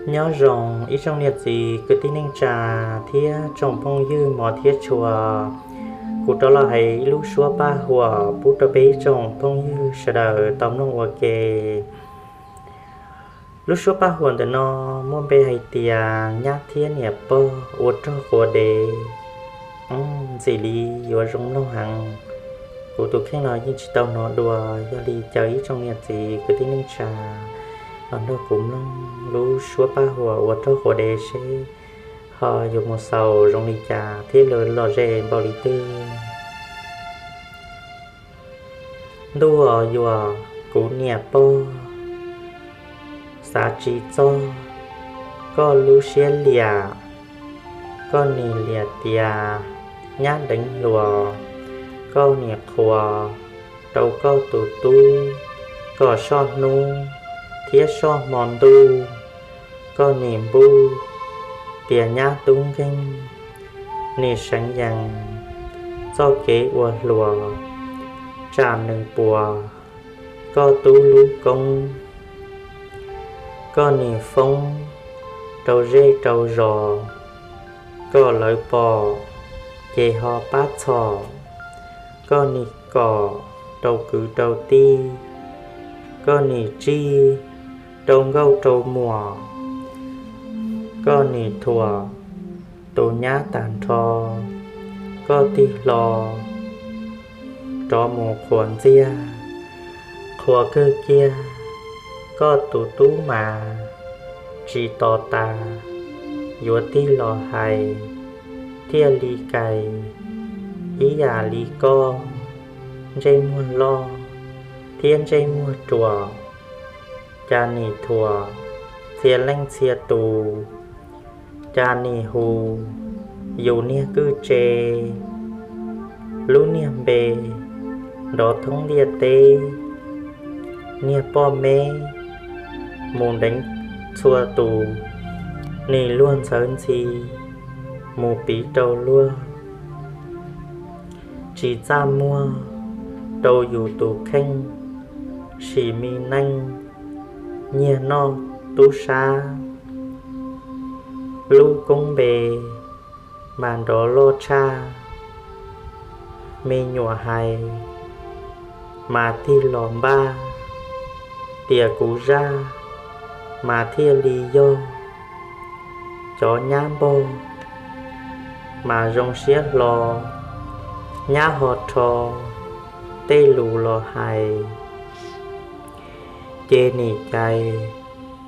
Nyob zoo ib tsoom niam txiv kwv tij neej tsa thiab tsoom phooj ywg hmov thiab tshua, kuv rov los hais ib lub suab paj huam pub rau peb ib tsoom phooj ywg sawv daws tau mloog ua ke. Lub suab paj huam ntawm no muaj npe hais tias nyab thiab niam pog ua rog quas dev. Ntxim li yuav zoo mloog heev. Kuv tus kheej los yeej tsis tau hnov dua, yog li caw ib tsoom niam txiv kwv tij neej tsa los nrog kuv mloog lub suab paj huam ua rog quas dev seb ho yuav mus xaus zoo li cas thiab lom zem npaum li twg. Ntuj os, yuam kuv niam pog, xav tsis txog koj lub siab liam. Koj nim liam tias nyab deev hluas, koj nim qhuas rau koj tus tub kom soj hnub thiab soj hmo ntuj. Koj nim npuj tias nyab tub nkeeg, nim seev yees txoj kev ua hluas, tsam nws puas koj tub lub koob. Koj nim foob rau zej rau zos, kom lawv pom ces ho pab txhom. Koj nim kom rau kwv rau tij, koj nim tsij rau nkauj rau muam. Koj nim thuam tus nyab tag nrho, koj tig hlo rov mus qhuas ntxiag. Qhuas kawg kiag koj tus tub mas tsis tos tas, yuav tig los hais thiaj li kais. Ib yam li koj, ntsej muag loj thiab ntsej muag ruam, cas nim thuam txhia leej txhia tus, cas nim hu yus niag kwj tse. Lub niag npe nrov thoob ntiaj teb, niag poj meb mus deev txhua tus, nim luag ntxhawv ntxhi mus piv rau luag. Tsis txaj muag rau yus tus kheej, sim me neej nyiag noj tub sab. Lub koob npe mas nrov loj tshaj, me nyuam hais mas tig los npaj tias kuv zaj mas thiaj li yog. Cov nyab npog mas zoo siab hlo, nyab ho rho tej lus los hais, ces nim cais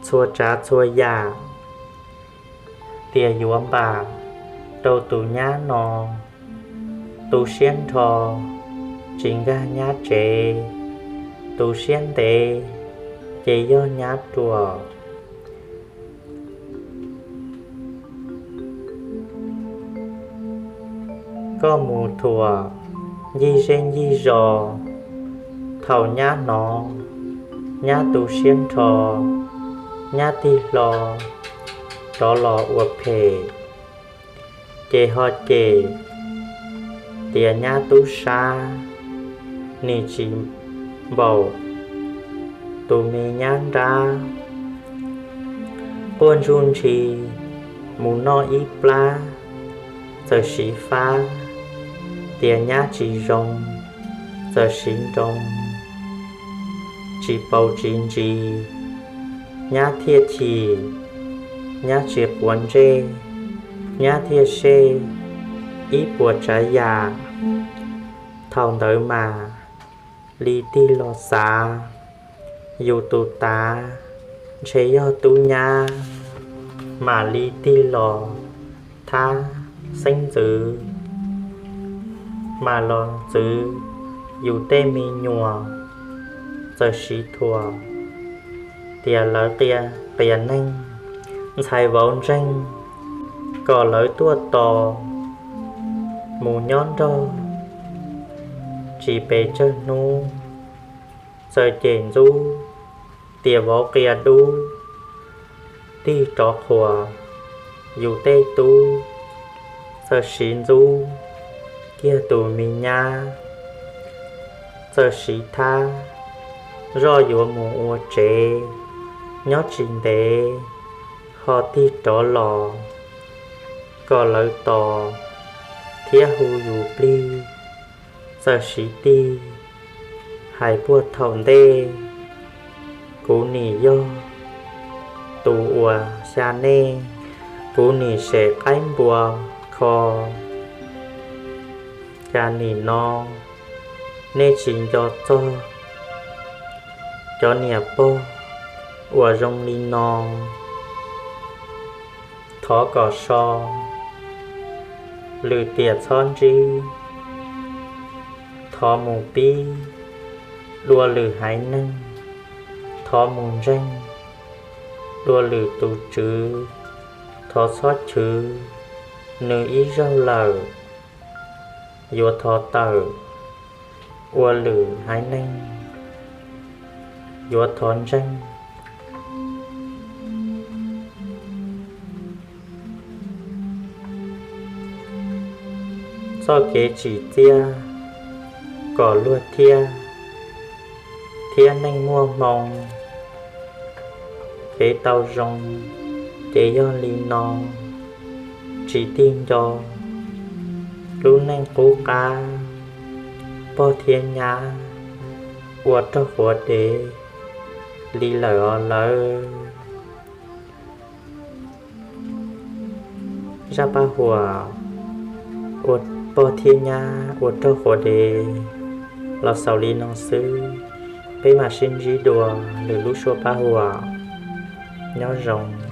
txhua tsav txhua yam tias yuav npam rau tus nyab no. Tu siab nrho tsis nkag nyab tsev, tu siab ntev ces yog nyab ruam. Koj mus thuam ncig zej ncig zos, thaum nyab hnov, nyab tu siab nrho, nyab tig hlo rov los ua phem, ces ho cem tias nyab tub sab nim tsis npaum tus me nyab nrab. Quaj ntsuj ntshis mus noj ib plab, txawm siv fab tias nyab tsis zoo, txawm siv nroo tsis paus tsis ntsis, nyab thiaj chim, nyab tsis quav ntsej, nyab thiaj sej ib puas tsav yam. Thaum ntawd mas li tig los xav, yus tus tav ntshe yog tub nyab, mam li tig los thab xeeb ntxwv, mam los ntxwv yus tej me nyuam. Txawm siv thuam tias lawv qias neeg, ntxhais vauv ntseeg, kom lawv tuaj tos mus nyob nrog. Tsis pes tsawg hnub, txawm cem ntxub tias vauv qias dub, tig rov qhuas yus tej tub. Txawm siv ntxub kiag tus me nyab, txawm siv thab zoj yuav mus ua tsev, nyob tsis ntev Ho tig rov los kom lawv tos thiab hu yus plig. Txawm siv tig hais puag thaum ntej, kuv nim yog tus uas xya nej, kuv nim sem qaib npua kho. Cas nim no nej tsis nco txog cov niam pog uas zoo li no? Thov kom so lwm tiam txhob ntsib, thov mus pib dua lwm haiv neeg, thov mus ntseeg dua lwm tus tswv, thov txhob chwv nws ib zaug lawm, yuav thov tawm ua lwm haiv neeg, yuav thov ntseeg. Txoj kev tsim txiaj kom luag thiab, thiab neej muaj hmoo, kev tau zoo ces yog li no. Tsis tig nco lub neej qub qab, pog thiab nyab ua rog quav dev li lawm os lawv. Zaj paj huam ua pog thiab nyab ua rog quav dev los xaus li no xwb. Peb mam sib ntsib dua lwm lub suab paj huam. Nyob zoo.